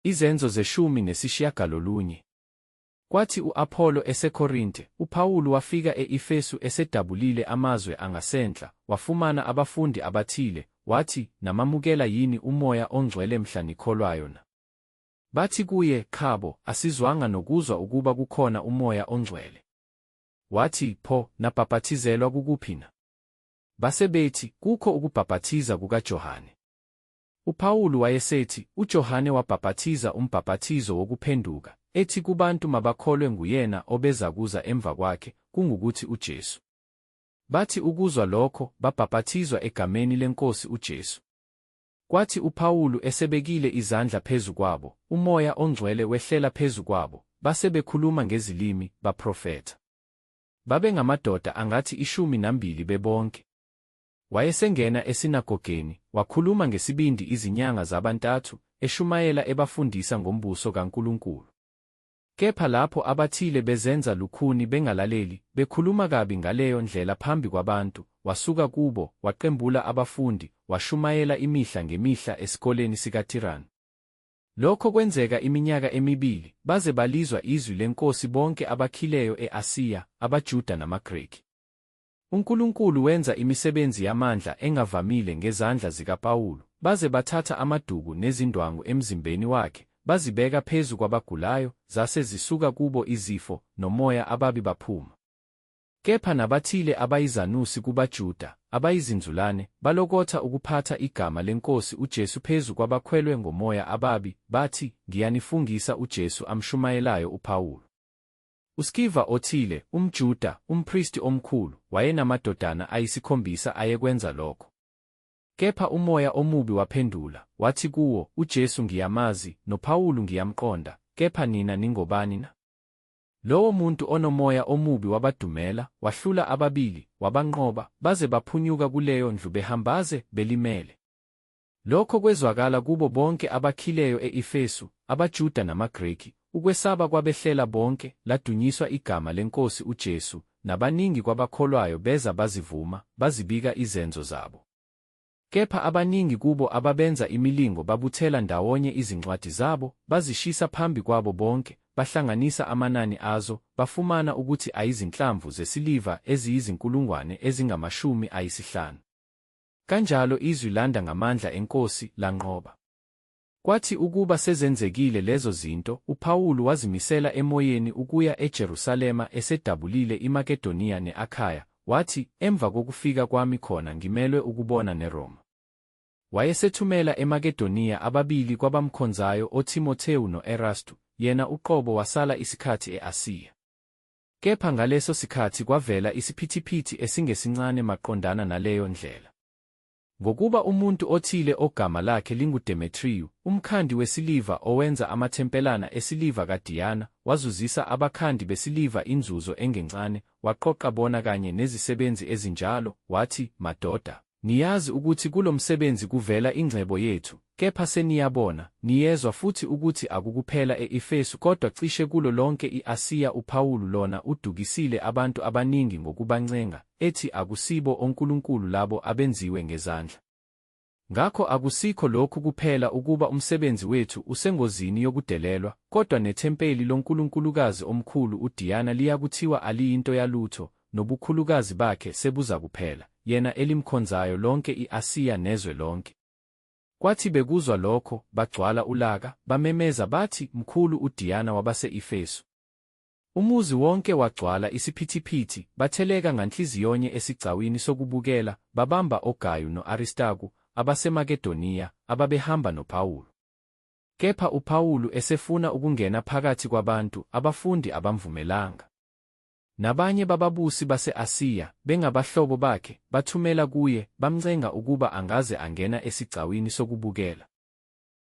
Izenzo 19. Kwathi u-Apholo eseKorinte, uPawulu wafika e-Efesu esedabulile amazwe angasenhla, wafumana abafundi abathile, wathi, Namamukela yini uMoya oNgcwele mhla nikholwayo na? Bathi kuye, Qhabo, asizwanga nokuzwa ukuba kukhona uMoya oNgcwele. Wathi, Pho, nabhapathizelwa kukuphi na? Base bethi, Kukho ukubhapathiza kukaJohane. UPawulu wayesethi, UJohane wabhapathiza umbhapathizo wokuphenduka, ethi kubantu mabakholwe nguyena obezakuza emva kwakhe, kungukuthi uJesu. Bathi ukuzwa lokho, babhapathizwa egameni leNkosi uJesu. Kwathi uPawulu esebekile izandla phezu kwabo, uMoya oNgcwele wehlela phezu kwabo, base bekhuluma ngezilimi, baprofetha. Babengamadoda angathi 12 bebonke. Wayesengena esinagogeni, wakhuluma ngesibindi izinyanga zaba ntathu, eshumayela ebafundisa ngombuso kaNkulunkulu. Kepha lapho abathile bezenza lukhuni bengalaleli, bekhuluma kabi ngaleyo Ndlela phambi kwabantu, wasuka kubo, waqembula abafundi, washumayela imihla ngemihla esikoleni sikaTiranu. Lokho kwenzeka iminyaka emibili, baze balizwa izwi leNkosi bonke abakhileyo e-Asiya, abaJuda namaGreki. UNkulunkulu wenza imisebenzi yamandla engavamile ngezandla zikaPawulu, baze bathatha amaduku nezindwangu emzimbeni wakhe, bazibeka phezu kwabagulayo, zase zisuka kubo izifo, nomoya ababi baphuma. Kepha nabathile abayizanusi kubaJuda, abayizinzulane, balokotha ukuphatha igama leNkosi uJesu phezu kwabakhwelwe ngomoya ababi, bathi, Ngiyanifungisa uJesu amshumayelayo uPawulu. USkiva othile, umJuda, umpristi omkhulu, wayenamadodana ayisikhombisa ayekwenza lokho. Kepha umoya omubi waphendula, wathi kuwo, UJesu ngiyamazi, noPawulu ngiyamqonda, kepha nina ningobani na? Lowo muntu onomoya omubi wabadumela, wahlula ababili, wabanqoba, baze baphunyuka kuleyo ndlu behambaze, belimele. Lokho kwezwakala kubo bonke abakhileyo e-Efesu, abaJuda namaGreki, ukwesaba kwabehlela bonke, ladunyiswa igama leNkosi uJesu, nabaningi kwabakholwayo beza bazivuma, bazibika izenzo zabo. Kepha abaningi kubo ababenza imilingo babuthela ndawonye izincwadi zabo, bazishisa phambi kwabo bonke, bahlanganisa amanani azo, bafumana ukuthi ayizinhlamvu zesiliva eziyizinkulungwane ezingama-50. Kanjalo izwi landa ngamandla eNkosi, lanqoba. Kwathi ukuba sezenzekile lezo zinto, uPawulu wazimisela emoyeni ukuya eJerusalema esedabulile iMakedoniya ne-Akhaya, wathi, Emva kokufika kwami khona ngimelwe ukubona neRoma. Wayesethumela eMakedoniya ababili kwabamkhonzayo oThimothewu no-Erastu, yena uqobo wasala isikhathi e-Asiya. Kepha ngaleso sikhathi kwavela isiphithiphithi esingesincane maqondana naleyo Ndlela. Ngokuba umuntu othile ogama lakhe linguDemetriyu, umkhandi wesiliva owenza amathempelana esiliva kaDiyana, wazuzisa abakhandi besiliva inzuzo engencane, waqoqa bona kanye nezisebenzi ezinjalo, wathi, Madoda, niyazi ukuthi kulo msebenzi kuvela ingcebo yethu, kepha seniyabona, niyezwa futhi ukuthi akukuphela e-Efesu kodwa cishe kulo lonke i-Asiya uPawulu lona udukisile abantu abaningi ngokubancenga, ethi akusibo onkulunkulu labo abenziwe ngezandla. Ngakho akusikho lokhu kuphela ukuba umsebenzi wethu usengozini yokudelelwa, kodwa nethempeli lonkulunkulukazi omkhulu uDiyana liyakuthiwa aliyinto yalutho, nobukhulukazi bakhe sebuzakuphela, yena elimkhonzayo lonke i-Asiya nezwe lonke. Kwathi bekuzwa lokho, bagcwala ulaka, bamemeza bathi, Mkhulu uDiyana wabase-Efesu! Umuzi wonke wagcwala isiphithiphithi, batheleka nganhliziyonye esigcawini sokubukela, babamba oGayu no-Aristaku, abaseMakedoniya, ababehamba noPawulu. Kepha uPawulu esefuna ukungena phakathi kwabantu, abafundi abamvumelanga. Nabanye bababusi base-Asiya, bengabahlobo bakhe, bathumela kuye, bamncenga ukuba angaze angena esigcawini sokubukela.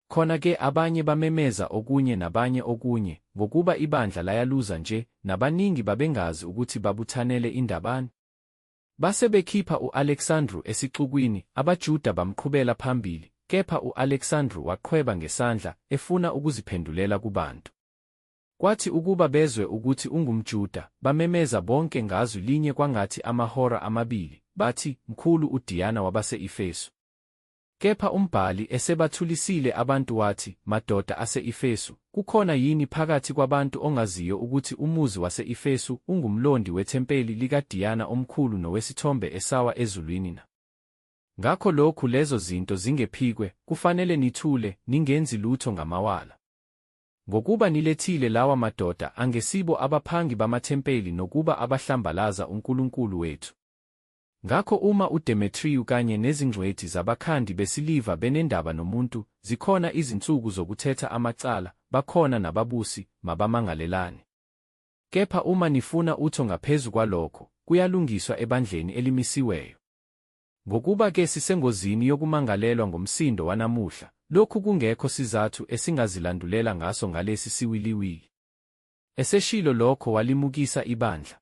Khona ke abanye bamemeza okunye nabanye okunye, ngokuba ibandla layaluza nje, nabaningi babengazi ukuthi babuthanele indabani. Base bekhipha u-Aleksandru esixukwini, abaJuda bamqhubela phambili, kepha u-Aleksandru waqhweba ngesandla, efuna ukuziphendulela kubantu. Kwathi ukuba bezwe ukuthi ungumJuda, bamemeza bonke ngazwi linye kwangathi amahora amabili, bathi, Mkhulu uDiyana wabase-Efesu. Kepha umbhali esebathulisile abantu wathi, Madoda ase-Efesu, kukhona yini phakathi kwabantu ongaziyo ukuthi umuzi wase-Efesu ungumlondi wethempeli likaDiyana omkhulu nowesithombe esawa ezulwini na? Ngakho lokhu lezo zinto zingephikwe, kufanele nithule, ningenzi lutho ngamawala. Ngokuba nilethile lawa madoda angesibo abaphangi bamathempeli nokuba abahlambalaza unkulunkulu wethu. Ngakho uma uDemetriyu kanye nezingcweti zabakhandi besiliva benendaba nomuntu, zikhona izinsuku zokuthetha amacala, bakhona nababusi, mabamangalelane. Kepha uma nifuna utho ngaphezu kwalokho, kuyalungiswa ebandleni elimisiweyo. Ngokuba-ke sisengozini yokumangalelwa ngomsindo wanamuhla, lokhu kungekho sizathu esingazilandulela ngaso ngalesi siwiliwili. Eseshilo lokho walimukisa ibandla.